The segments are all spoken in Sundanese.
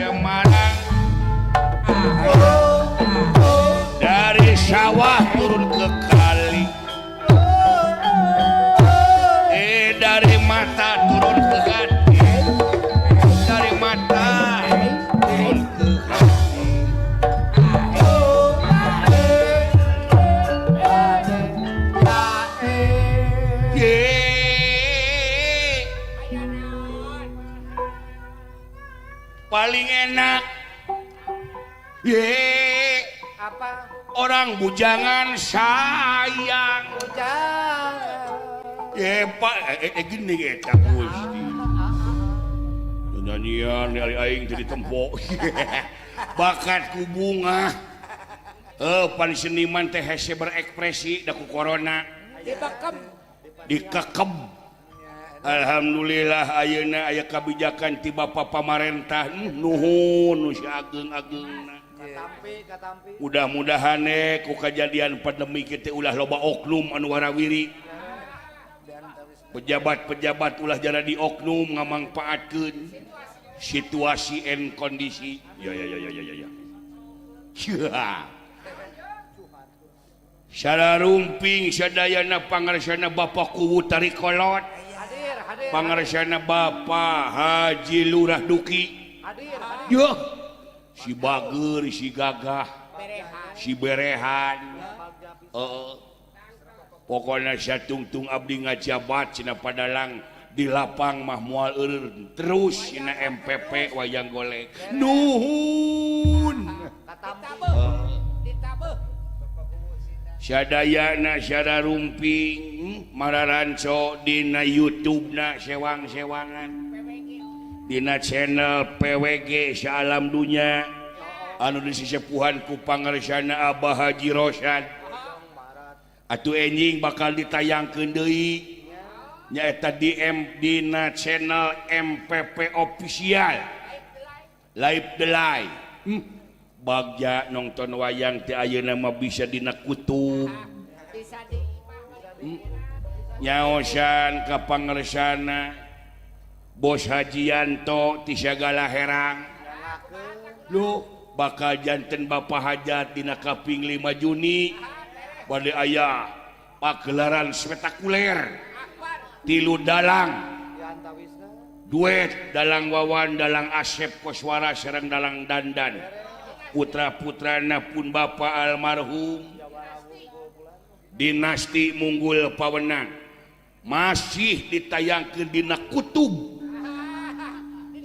Semarang, dari sawah turun ke kali, eh, dari mata turun ke hati, dari mata turun ke hati. Ye. Paling enak ye. Apa? Orang bujangan sayang. Jangan. Ye, Pak, eh, eh, gini eta Gusti nyanyian dari aing teu ditempo bakat ku bunga, eh, pan seniman teh hese berekspresi da ku corona. Dibekem. Dikekem. Alhamdulillah ayeuna aya kabijakan ti Bapak pamarentah. Nuhun nu si ageung-ageungna. Katampi, katampi. Mudah-mudahan eh, ku kejadian pandemi kita ulah loba oknum anu warawiri, pejabat-pejabat ulah jara di oknum ngamangpaatkeun situasi and kondisi. Ya ya ya ya ya ya ya. Salah rumping sadayana, pangarsana Bapak Kuwu Tarikolot. Hadir, hadir. Pangarsana Bapak Haji Lurah Duki. Hadir, hadir. Yo, si bager, si gagah, si berehan. Heeh. Pokoknya satungtung abdi ngajabat cenah padalang di lapang mah moal eureun terus cenah MPP wayang golek. Nuhun. Katampi. Ditabeuh. Sadayana syara rumping, mararanco dina YouTube na sewang-sewangan dina channel PWG Saalam Dunya anu disesepuhan ku pangarsana Abah Haji Rosyad. Atuh enjing bakal ditayangkeun deui nyaeta di M dina channel MPP Official Live the Live. Bagja nonton wayang teh ayeuna mah bisa dina kutub. Bisa di Nyaosan ka pangersana Bos Hajianto ti sagala herang lu bakal janten Bapak hajat dina kaping 5 Juni bade aya pagelaran spektakuler tilu dalang duet, dalang Wawan, dalang Asep Koswara sareng dalang Dandan, putra-putrana pun Bapak almarhum Dinasti Munggul Pawenang, masih ditayangkeun dina kutub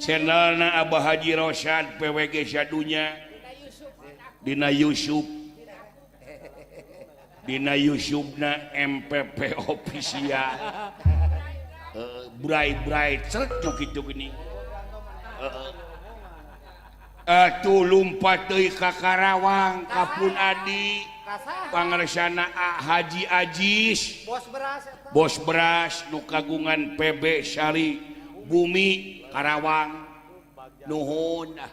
channelna Abah Haji Rosyad PWG Sadunya dina Yusuf, dina Yusufna MPP Official. Bray bray ceret gitu gini. Atuh lumpat deui ka Karawang ka pun Adi pangersana A Haji Ajis. Bos beras eta. Bos beras nu kagungan PB Sari Bumi Karawang. Nuhun ah,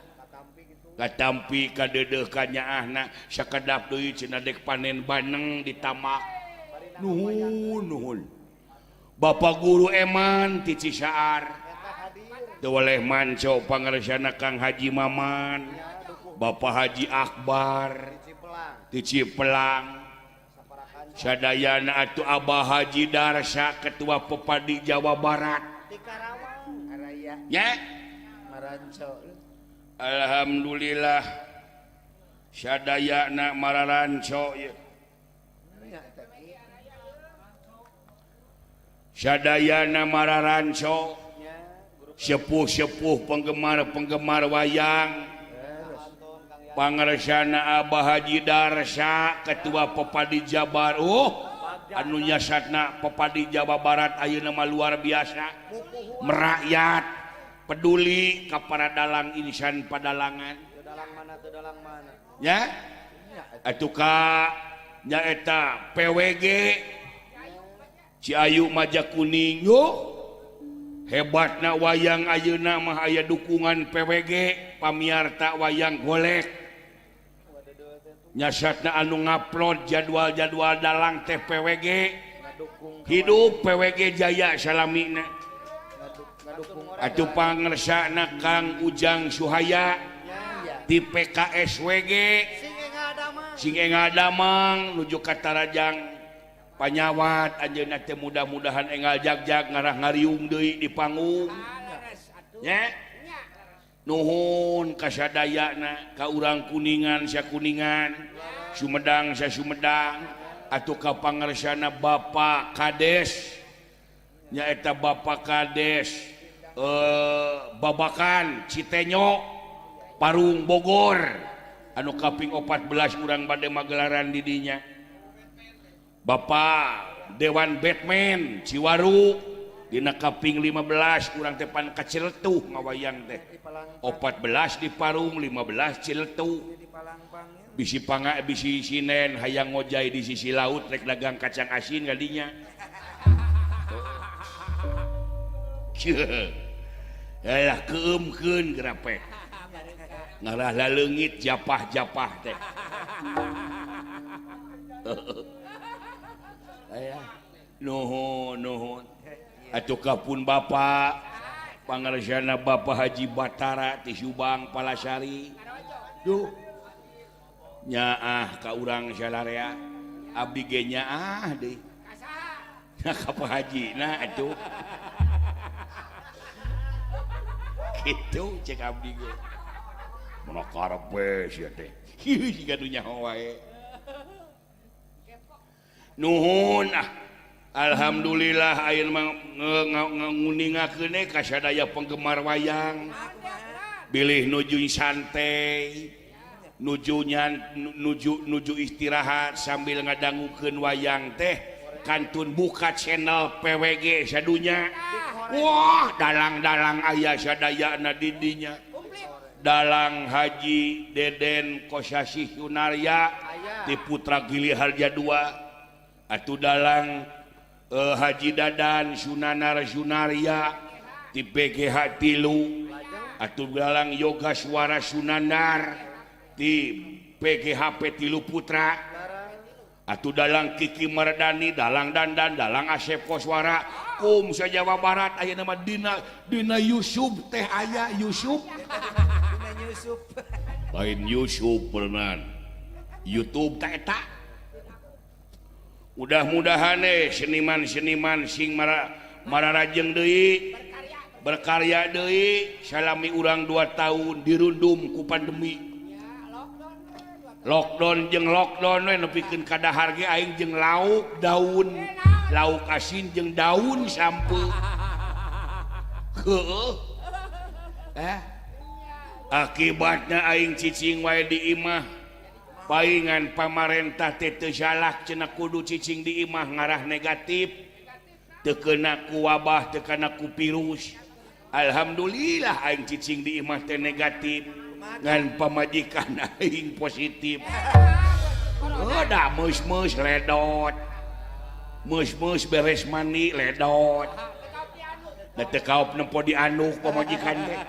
katampi kadeudeeh kanyaahna sakedap deui cenah dek panen baneng di tamak. Nuhun, nuhun Bapak Guru Eman ti Cisaar teu weleh manco pangersana Kang Haji Maman, Bapak Haji Akbar ti Cipelang sadayana. Atuh Abah Haji Darsa, Ketua Pepadi Jawa Barat. Di Karawang. Araya ya. Maranco. Alhamdulillah sadayana mararanco ya. Nya eta ki. Sadayana mararanco. Nya grup. Sepuh-sepuh penggemar-penggemar wayang, pangersana Abah Haji Darsa, Ketua Pepadi Jabar. Oh, anu nyasatna Pepadi Jawa Barat ayeuna mah luar biasa merakyat, peduli ka para dalang, insan padalangan. Teu dalang mana, teu dalang mana. Ya. Nya eta. Atuh ka nyaeta PWG Ciayu Maja Kuning. Yo, hebatna wayang ayeuna mah aya dukungan PWG pamiarta wayang golek. Nyasatna anu ngupload jadwal-jadwal dalang teh PWG. Ngadukung. Hidup PWG, Jaya salamina. Ngadukung. Atuh pangersana Kang Ujang Suhaya. Nya. Di PKSWG sing engal damang nuju ka Tarajang Panyawat anjeunna teh mudah-mudahan engal jagjag ngarah ngariung deui di panggung nya. Nuhun kasadayana ka urang Kuningan sakuningan, Sumedang sa Sumedang, atuh ka pangersana Bapak Kades nyaeta Bapak Kades Babakan Citenyo Parung Bogor anu kaping 14 urang bade magelaran di dinya. Bapak Dewan Batman Ciwaru dina kaping 15 urang teh pan ka Ciletuh ngawayang teh. 14 di Parung, 15 Ciletuh. Bisi panga bisi sinen hayang ngojay di sisi laut rek dagang kacang asin kadinya. Alah keumkeun gerapek. Ngarah laleungit japah-japah teh. Nuhun nuhun. Atuh kapun Bapak pangarsana Bapak Haji Batara ti Subang Palasari. Duh. Nyaah ka urang salarea abdi ge nyaah deui. Ka saha? Ka Pak Haji na atuh. Kitu cek abdi ge. Mun karepe sia teh. Hieu siga nu nyaho wae. Nuhun ah. Alhamdulillah ayeuna mah nguningakeun ka sadaya penggemar wayang. Bilih nuju santai, nuju nuju nuju istirahat sambil ngadangukeun wayang teh kantun buka channel PWG sadunya. Wah, dalang-dalang aya sadayana di dinya. Dalang Haji Deden Kosasih Sunarya di Putra Gili Harja II atuh dalang Haji Dadan Sunanar Sunarya di PGH 3 atuh dalang Yoga Suara Sunanar di PGHP 3 Putra atuh dalang Kiki Mardani, dalang Dandan, dalang Asep Koswara kum sa Jawa Barat aya nama Dina Dina Yusuf teh aya Yusuf. Dina Yusuf. Lain Yusuf berenang YouTube teh eta. Mudah-mudahan seniman-seniman sing mararajeng deui berkarya deui salami urang 2 tahun dirundum ku pandemi. Lockdown jeung lockdown we nepikeun ka dahar ge aing jeung lauk daun, lauk asin jeung daun sampeu. Heueuh. Akibatna aing cicing wae di imah. Paingan pamarentah teh teu salah cenah kudu cicing di imah ngarah negatif teu kena ku wabah teu kana ku virus. Alhamdulillah aing cicing di imah teh negatif ngan pamajikan aing positif. Oh da meus-meus ledot, meus-meus beres mandi ledot, da teu kaop nempo dianuk pamajikan teh.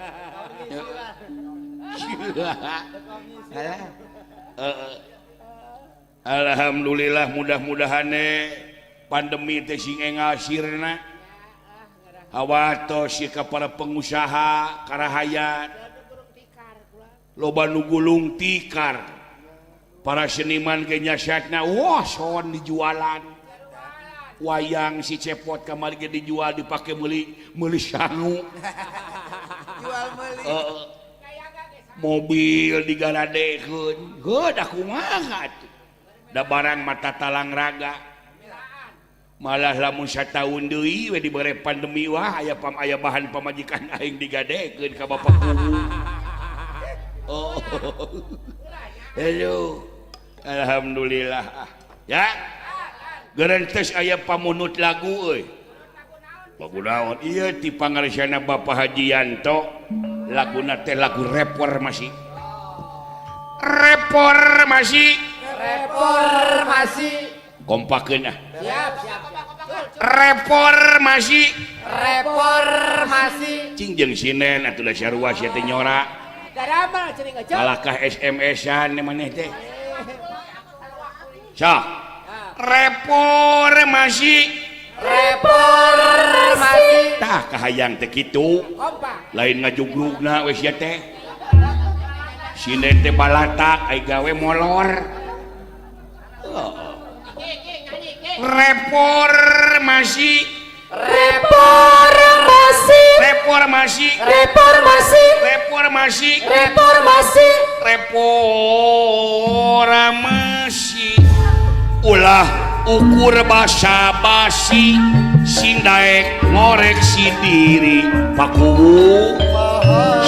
Alhamdulillah mudah-mudahan pandemi teh sing engal sirna. Hawatos ka para pengusaha karahayat loba nu gulung tikar, para seniman ge nyasatna wah soon dijualan wayang si Cepot kamari ge dijual dipake meuli sangu. Jual meuli. Mobil digaradekeun heuh da kumaha atuh da barang mata talang raga malah lamun sataun deui we dibere pandemi wah aya pam aya bahan pamajikan aing digadekeun ka bapak kuwu. Oh. Halo. Alhamdulillah ya. Gerentes aya pamunut lagu euy. Lagu naon? Ieu ti pangarsana Bapak Haji Yanto. Laguna teh lagu reformasi. Reformasi. Reformasi. Kompakeun ah. Siap, siap, siap. Reformasi. Reformasi. Cing jeung sinen atuh da sarua sia teh nyora. Daramel ceuring aja. Kalakah SMS-an maneh teh. Sok. Reformasi. Reformasi. Tah kahayang teh kitu. Kompak. Lain ngajugrugna we sia teh. Sinden teh balatak ai gawe molor. Reformasi, Reformasi, reformasi, reformasi, reformasi, reformasi, reformasi. Ulah ukur basa-basi, sing daek ngoreksi diri, pakuwu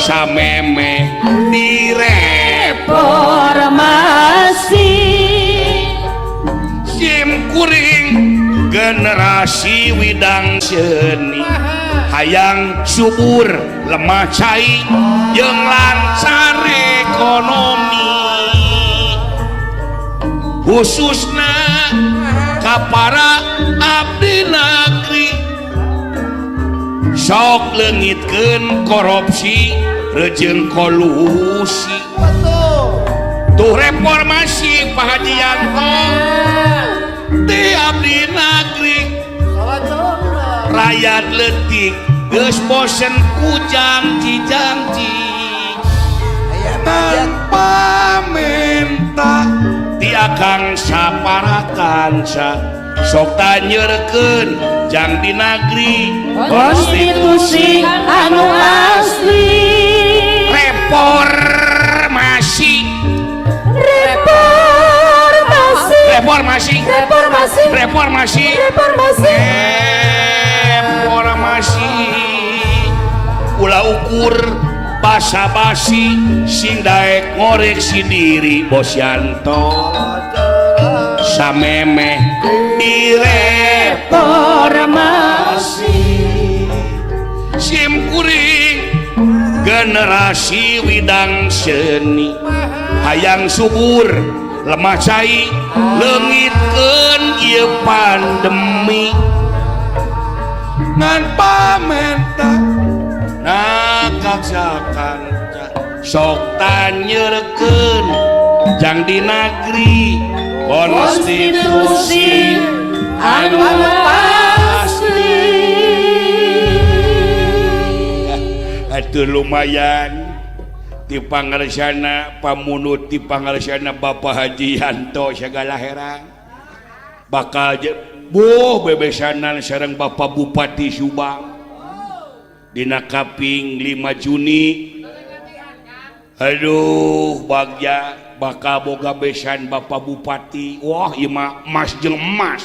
samemeh direp. Reformasi. Sim kuring generasi widang seni, hayang subur lemah cai jeung lancar ekonomi, khususna ka para abdi negeri. Sok leungitkeun korupsi reujeung kolusi. Tuh reformasi Pak Haji Yanto di abdi negeri. Rakyat leutik geus bosen ku janji-janji tanpa minta ti akang sapara kanca. Sok tanyeurkeun jang di nagri konstitusi anu asli. Reformasi, Reformasi, reformasi, reformasi, reformasi, reformasi, reformasi. Ulah ukur basa-basi, sing daek ngoreksi diri, Bos Yanto samemeh direp. Reformasi. Sim kuring generasi widang seni, hayang subur lemah cai, leungitkeun ieu pandemi ngan pamenta nakaksakanca. Sok tanyeurkeun jang di nagri konstitusi anu asli. Atuh lumayan ti pangarsana pamunut ti pangarsana Bapak Haji Yanto segala herang bakal boh bebesanan sareng Bapak Bupati Subang dina kaping 5 Juni. Aduh bagja bakal boga besan Bapak Bupati. Wah ieu mah emas jeung emas.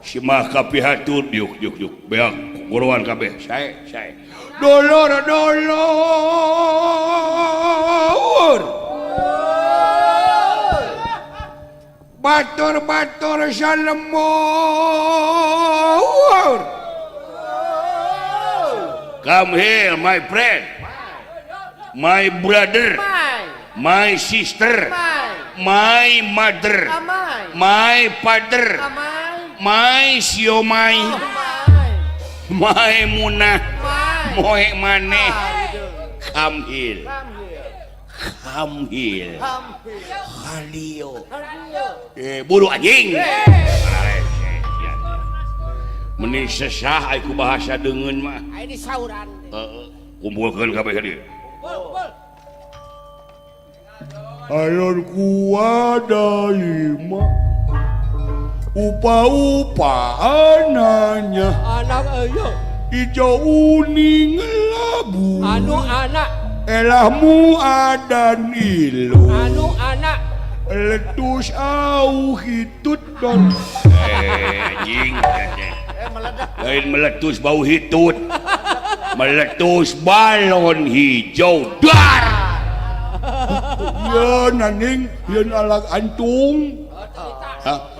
Si mah kapihatur diuk diuk diuk beak guruan kabeh sae sae dolor dolor batur batur salemur. Come here my friend, my brother, my sister, my mother, my father, my siomay, my munah, moe maneh. Come here, come here, halio. Buru anjing. Meni sesah ai ku bahasa deungeun mah. Ai disauran. Heeh, kumpulkeun kabeh dieu. Alur ku ada 5, upa-upa anaknya, anak ayo, hijau uning labu, anu anak, elahmu adan ilu, anu anak, letus au hitut don. Anjing, lain meletus bau hitut, meletus balon hijau dar. Yeun anjing, yeun alag antung.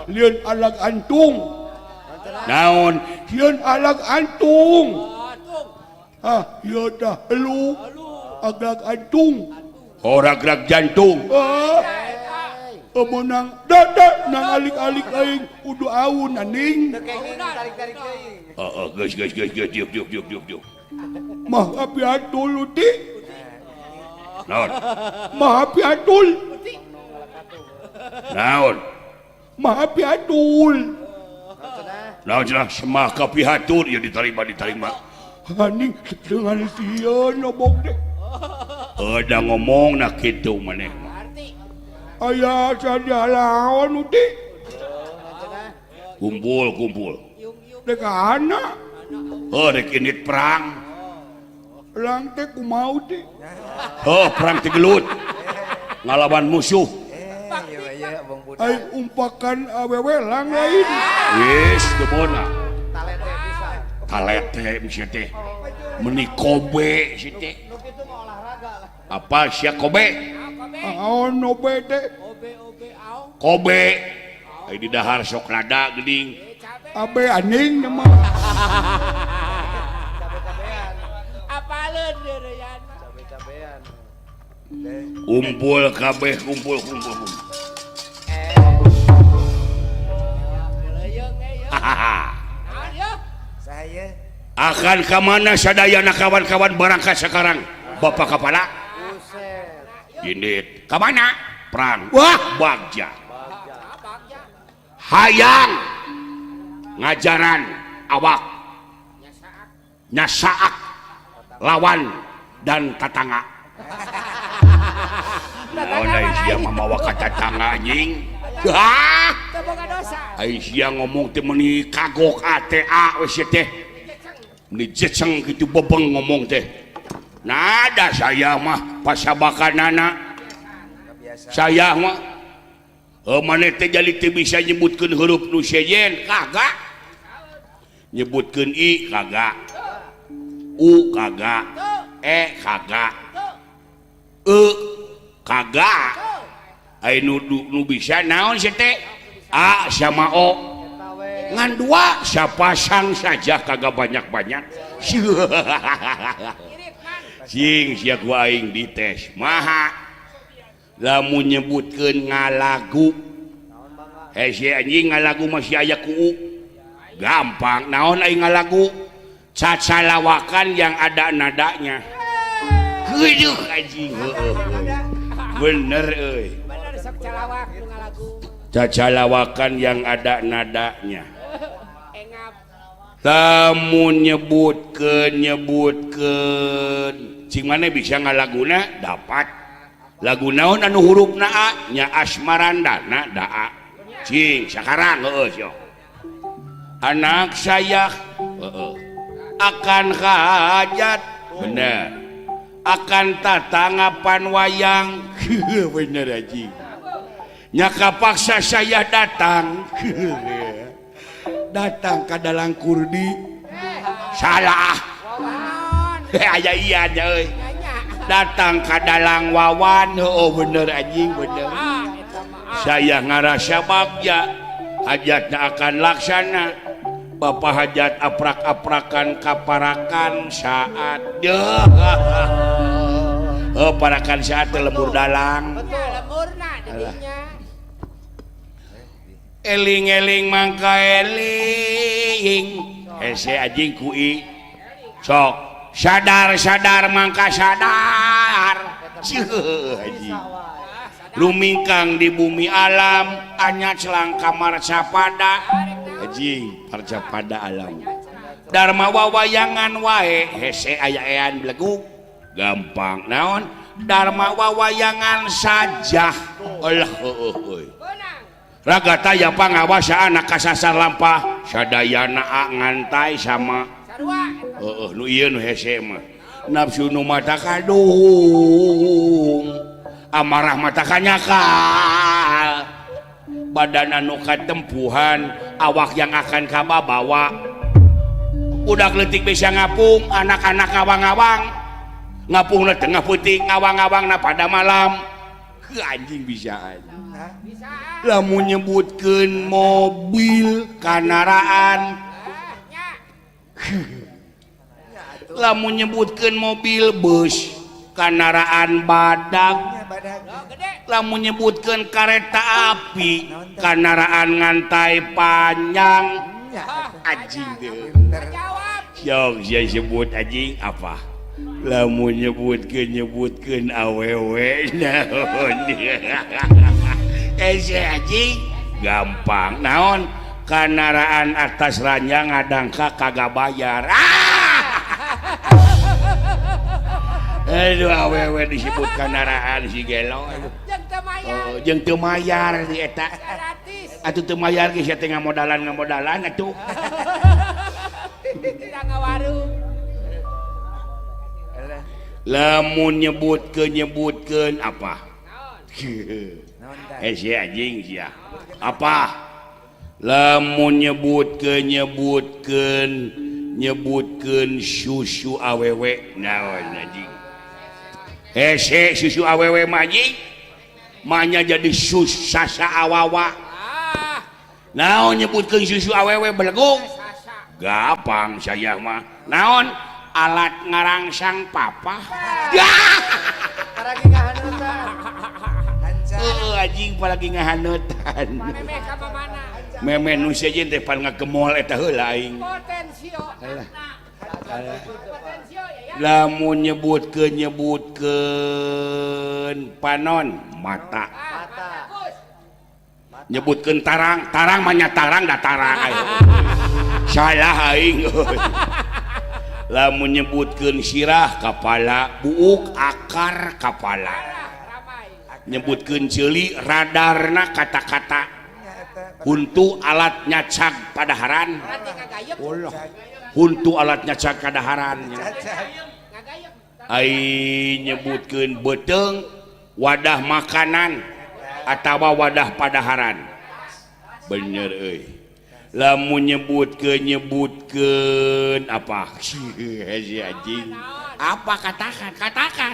Lieun alag antung. Naon? Lieun alag antung. Ah, ieu dah elu agak antung. Ora gerak jantung. Ah. Meunang dada nang alik-alik aing udu aun anjing. Heeh, geus geus geus geus diuk diuk diuk diuk diuk. Mah api atul uti. Naon? Mah api atul. Naon? Mah api atul. Naon cenah semah kapi hatur ya diterima diterima. Anjing dengan sieun obok teh. Udah ngomong nah kitu maneh mah. Aya sadalaon uti. Kumpul kumpul. Dek anak. Oh dek indit perang. Perang teh kumaha teh? Oh perang teh gelut. Ngalawan musuh. Ai umpakan awewe lang lain. Wis debona. Talete bisa teh. Meni kobe si teh. Apa sia kobe? Aon obe teh? Kobe. Ai di dahar sok rada geuning. Abe aning mah. Apaleun deureuyan. Cabe-cabean. Kumpul kabeh kumpul kumpul. Saya akan ke mana sadayana kawan-kawan berangkat sekarang Bapak Kepala? Indit. Ke mana? Perang. Wah, bagja. Hayang ngajaran awak nyasaak lawan dan tatangga. Naon ai sia mamawa ka tatangga anjing? Hah? Ai sia ngomong teh meuni kagok ATA we sia teh. Meuni jeceng kitu bebeng ngomong teh. Nada saya mah pasabakanana. Saya mah maneh teh jadi teu bisa nyebutkeun huruf nu sejen kagak. Nyebutkeun i kagak. U kagak. E kagak. E kagak. Ai nu bisa naon sia teh? A sama O. Ngan dua sapasang saja kagak banyak-banyak. Sing sia ku aing dites. Maha lamun nyebutkeun ngalagu. Hese anjing ngalagu masih aya ku U. Gampang naon aing ngalagu? Cacalawakan yang ada nadanya. Heueuh anjing heueuh. Bener euy. Bener sok calawak nu ngalagu. Cacalawakan yang ada nadanya. Lamun nyebutkeun cing maneh bisa ngalaguna dapat. Lagu naon anu hurufna A nya asmarandana daa. Cing sakarang heueuh sia. Anak saya heueuh akan hajat bener. Akan tatanggapan wayang bener anjing. Nya kapaksa saya datang. Datang ka dalang Kurdi. Salah. Aya iya nya euy. Datang ka dalang Wawan, oh bener anjing bener. Saya ngarasa bagja, hajatnya akan laksana. Bapak hajat aprak-aprakan kaparakan saat. Oh, parakan saat lembur dalang. Eling-eling mangka eling. Hese anjing ku i. Sok sadar-sadar mangka sadar. Ceuh anjing. Lumingkang di bumi alam anya celang kamar capada. Anjing parcapada alam. Dharma wawayangan wae hese aya ean belegug. Gampang naon? Dharma wawayangan sajah. Allah heueuh euy. Raga taya pangawasa anak kasasar lampah sadayana ngantai sama. Heeh nu ieu nu hese mah. Nafsu nu mata kaduhung. Amarah mata kanyakal. Badan anu katempuhan, awak yang akan kababawa. Budak leutik bisa ngapung, anak-anak ngawang-ngawang. Ngapungna tengah peuting, ngawang-ngawangna pada malam. Ke anjing bisaan. Lamun nyebutkeun mobil kanaraan. Lamun nyebutkeun mobil bus kanaraan badag. Lamun nyebutkeun kareta api kanaraan ngantai panjang. Anjing teh. Sok sia sebut anjing apa? Lamun nyebutkeun awewe naon. Hese anjing gampang naon? Kanaraan atas ranjang ngadangka kagak bayar. Aduh awewe disebut kendaraan si gelo. Jeung teu mayar. Oh, jeung teu mayar di eta. Gratis. Atuh teu mayar ge sia teh ngamodalan atuh. Tidak ngawarung. Lamun nyebutkeun apa? Naon Eh si anjing sia. Apa? Lamun nyebutkeun susu awewe naon anjing? Hese susu awewe mah anjing. Manya jadi susasa awawa. Naon nyebutkeun susu awewe belegung? Gampang saya mah. Naon? Alat ngarangsang papa. Paragi ngahanutan. Heeh anjing paragi ngahanutan. Memeh ka mana? Memeh nu sejen teh pan ngagemol eta heula aing. Potensio. Potensio ya. Lamun nyebutkeun panon mata. Mata. Nyebutkeun tarang, tarang mah nya tarang da tarang aing. Salah aing. Lamun nyebutkeun sirah kapala, buuk akar kapala. Nyebutkeun ceuli radarna kata-kata. Huntu alat nyacag padaharan. Huntu alat nyacag kadaharan. Ai nyebutkeun beuteung wadah makanan atawa wadah padaharan. Bener euy. Lamun nyebutkeun apa? Si anjing. Apa katakan? Katakan.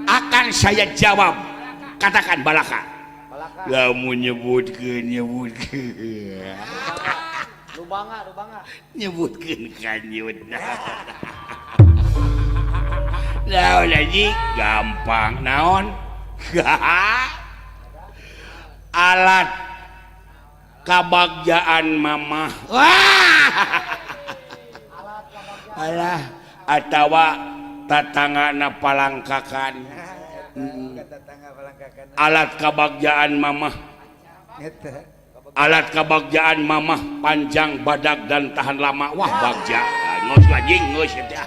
Akan saya jawab. Katakan balaka. Lamun nyebutkeun lubanga nyebutkeun kanyut. Naon anjing? Gampang naon? Alat kabagjaan mamah. Wah. Alah atawa tatangana palangkakan. Alat kabagjaan mamah. Alat kabagjaan mamah panjang badak dan tahan lama. Wah bagja. Geus anjing geus eta.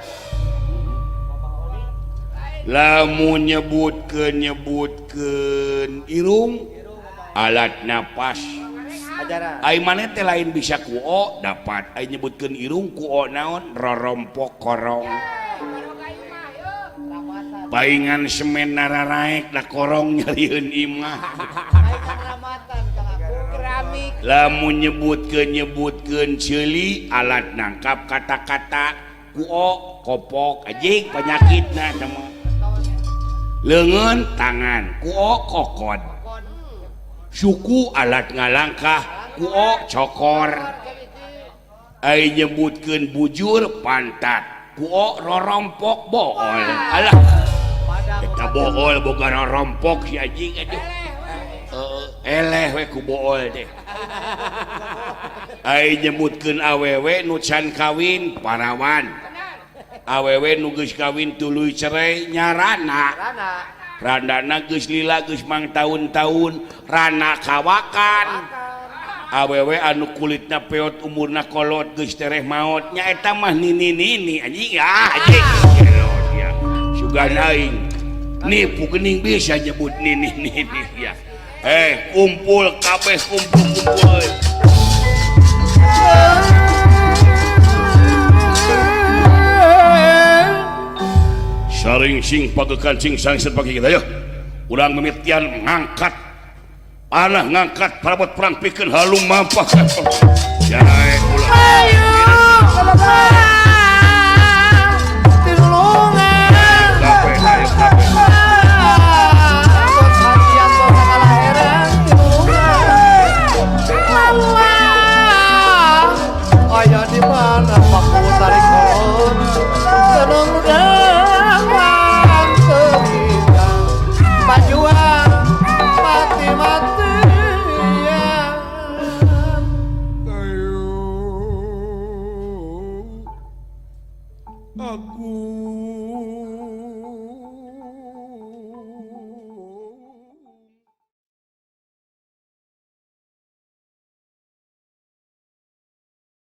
Lamun nyebutkeun irung alat napas. Ai maneh teh lain bisa ku o dapat. Ai nyebutkeun irung ku o naon rorompok korong. Paingan semen nararaek da korong nyarieun imah. Lamun nyebutkeun ceuli alat nangkap kata-kata ku o kopok anjing penyakitna eta mah. Leungeun tangan ku o kokod. Suku alat ngalangkah ku o cokor. Ai nyebutkeun bujur pantat ku o rorompok bool. Alah eta bool boga rorompok si anjing aduh. Eleh we ku bool teh. Ai nyebutkeun awewe nu can kawin parawan. Awewe nu geus kawin tuluy cerai nyarana. Randana geus lila geus mang taun-taun rana kawakan. Awewe anu kulitna peot umurna kolot geus tereh maot nya eta mah nini-nini anjing ah anjing. Gelo sia. Sugan aing. Nipu geuning bisa nyebut nini-nini ya. Kumpul kabeh kumpul-kumpul. Saring sing pagekan sing sangset pagi kita yo. Urang mimitian ngangkat panah ngangkat parabot perang pikeun halum mampah. Jae ulah. Ayo.